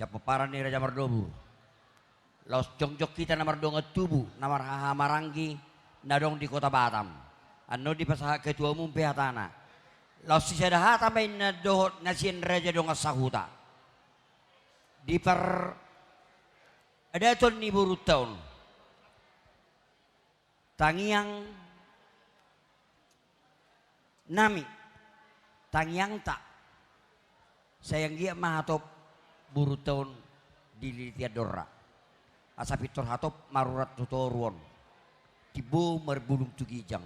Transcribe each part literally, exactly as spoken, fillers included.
Pomparan ni Raja Mardobur. Laos jongjong hita na mardongan tubu, na marhahamaranggi, na adong di Kota Batam. Annon dipasahat ketua umum pe hatana. Laos sisada hata ma inna dohot na sian Raja Dongan Sahuta. Di paradaton ni borunta on. Tangiang nami, tangiangta. Sai anggiat ma hatop borunta on dililiti andorna. Asa pintor hatop marurat tu toru on. Timbo marbulung tu ginjang.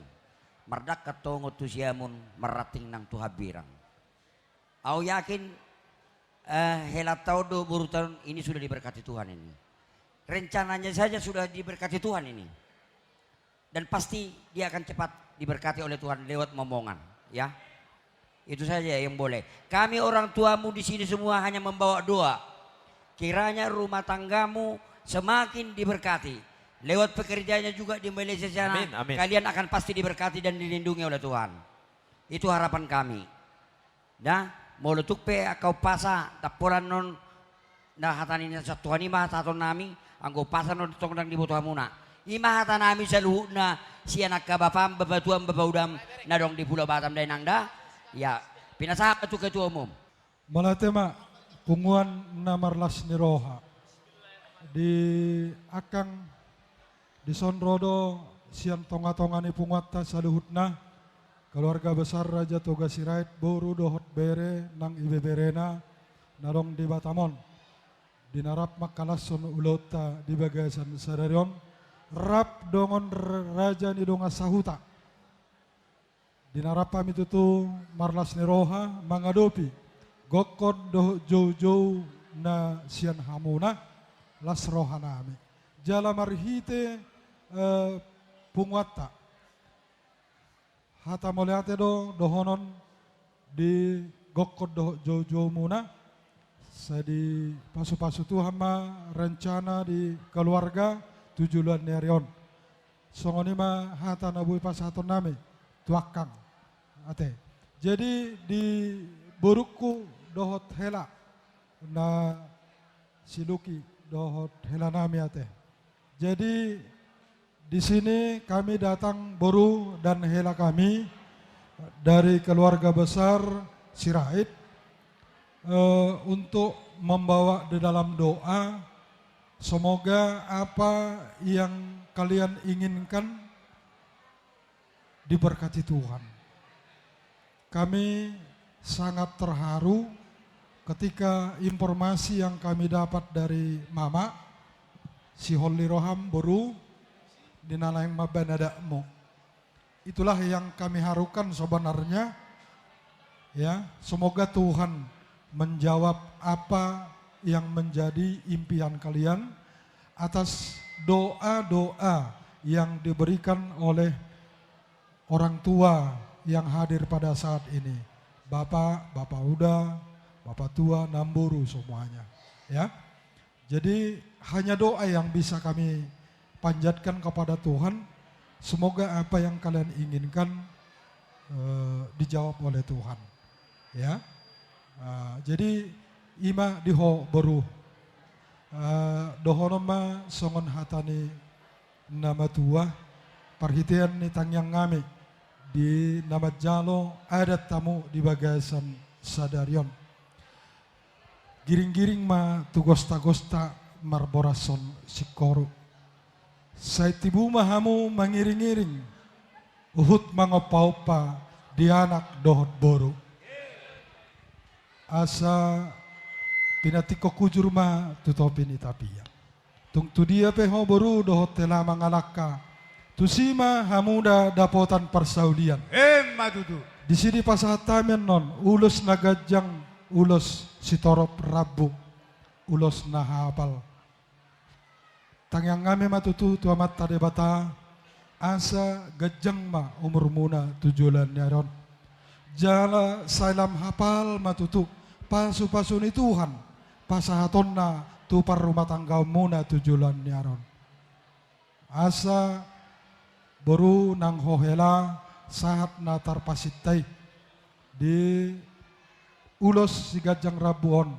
Mardangka tongon tu siamun marranting nang tu hambirang. Au yakin, eh, helanta on dohot borunta on ini sudah diberkati Tuhan ini. Rencananya saja sudah diberkati Tuhan ini. Dan pasti dia akan cepat diberkati oleh Tuhan lewat momongan, ya. Itu saja yang boleh. Kami orang tuamu di sini semua hanya membawa doa. Kiranya rumah tanggamu semakin diberkati. Lewat pekerjaannya juga di Malaysia sana, amin, amin, kalian akan pasti diberkati dan dilindungi oleh Tuhan. Itu harapan kami. Nah, molo tung pe angka umpasa, ndang pola annon, na hata ni na santuhan i ma hatahonon nami, anggo umpasa annon tong ndang diboto hamuna. I ma hata nami saluhutna, sian angka bapam, bapatuam, bapaudam, na adong di Pulau Batam da inang da. Ya, pinasahat ma tu ketua umum. Mauliate ma, punguan na marlas ni roha. Di angkang Dison ro do sian tongatonga ni punguanta saluhutna, keluarga besar Raja Toga Sirait, boru dohot bere nang ibeberena na adong di Batam on. Di na rap mangkalashon ulaonta di bagasan sadari on, rap dongan r-, raja ni dongan sahuta. Di na rap hami tutu marlas ni roha mangadopi gokkon dohot joujou na sian hamuna, las roha nami. Jala marhite, eh, punguanta, hata mauliate do dohonon di gokkon dohot joujoumuna. Sai dipasupasu Tuhan ma rencana di keluarga tu joloan ni ari on. Songon i ma hata na boi pasahaton nami tu angkang. Ate. Jadi di borungku dohot hela na si Luki dohot hela nami ate. Jadi di sini kami datang, boru dan hela kami dari keluarga besar Sirait, eh, untuk membawa di dalam doa, semoga apa yang kalian inginkan diberkati Tuhan. Kami sangat terharu ketika informasi yang kami dapat dari Mama, sihol ni roham boru, di na naeng mambahen adatmu. Itulah yang kami harapkan sebenarnya. Ya, semoga Tuhan menjawab apa yang menjadi impian kalian atas doa-doa yang diberikan oleh orang tua yang hadir pada saat ini. Bapak, Bapak Uda, Bapak Tua, Namboru semuanya. Ya. Jadi, hanya doa yang bisa kami panjatkan kepada Tuhan. Semoga apa yang kalian inginkan, eh, dijawab oleh Tuhan. Ya. Ah, jadi, i ma di ho boru. Ah, dohonon ma songon hata ni na matua, parhitean ni tangiang nami, di na manjalo adat hamu di bagasan sadari on. Giringgiring ma tu gostagosta marborashon singkoru. Sai tibu ma hamu mangiringiring, huhut mangompaompa di anak dohot boru. Asa pinantikhon hujur ma tu topi ni tapia. Tung tu dia pe ho boru dohot hela mangalangka, tusi ma hamu da dapotan parsaulian. Emma tutu. Disi dipasahat hami annon ulos na ganjang, ulos sitorop rambu, ulos na hapal. Tangiang nami ma tutu tu Amanta Debata, asa ganjang ma umurmuna tu joloan ni ari on. Jala sai lam hapal ma tutu pasupasu ni Tuhan pasahatonna tu parrumatanggaonmuna tu joloan ni ari on. Asa boru nang ho hela sahat na tarpasinta i di ulos siganjang rambu on.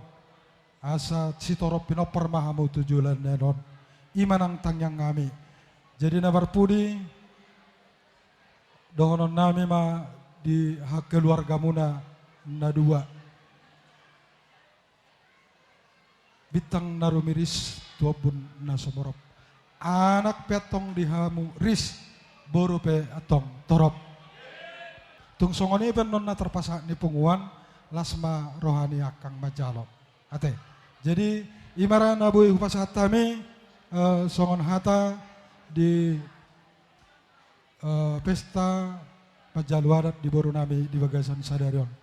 Asa sitorop pinompar ma hamu tu joloan on. I ma nang tangiang nami. Jadi na marpudi, dohonon nami ma di hakeluargamuna na dua. Bintang na rumiris tu ombun na sumorop. Anak pe antong di hamu ris, boru pe antong torop. Tung songon i pe annon na tarpasahat ni punguan, las ma roha ni angkang manjalo. Ate. Jadi, i ma ra na boi hupasahat hami, eh, songon hata di, eh, pesta panjalo adat di boru nami di bagasan sadari on.